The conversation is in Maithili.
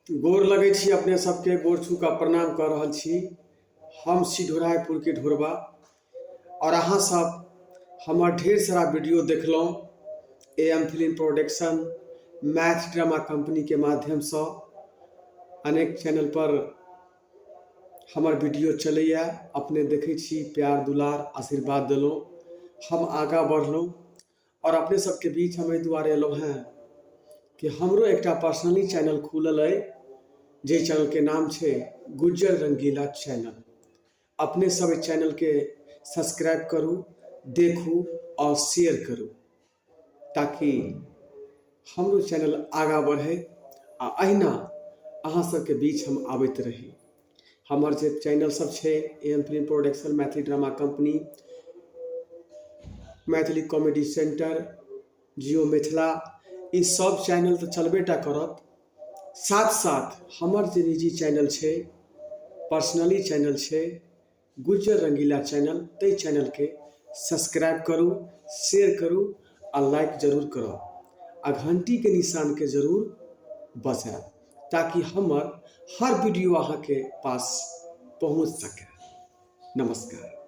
गोर लगै छी अपने सबके, गोर छू कऽ प्रणाम कऽ रहल छी। हम छी ढोरायपुरके ढोरबा आओर अहाँ सब हमर ढेर सारा वीडियो देखलहुँ A M film production Math drama कम्पनीके माध्यमसँ अनेक चैनलपर हमर वीडियो चलैए। अपने देखै छी, प्यार दुलार आशीर्वाद देलहुँ, हम आगाँ बढ़लहुँ। आओर अपने सबके बीच हम एहि दुआरे एलहुँ हेँ कि हमरो एकटा पर्सनली चैनल खुलल अइ, जाहि चैनलके नाम छै गुज्जर रङ्गीला चैनल। अपने सब एहि चैनलके सब्सक्राइब करू, देखू आओर शेयर करू, ताकि हमरो चैनल आगाँ बढ़ै आ अहिना अहाँ सबके बीच हम आबैत रही। हमर जे चैनल सब छै A M film production, Maithili drama company, Maithili comedy centre, Jio Mithila, ई सब चैनल तऽ चलबे टा करत, साथ साथ हमर जे निजी चैनल छै, पर्सनली चैनल छै गुज्जर रंगीला चैनल, ताहि चैनलके सब्सक्राइब करू, शेयर करू आ लाइक जरूर करब आ घंटीके निशानके जरूर बजायब, ताकि हमर हर वीडियो अहाँके पास पहुँच सकै। नमस्कार।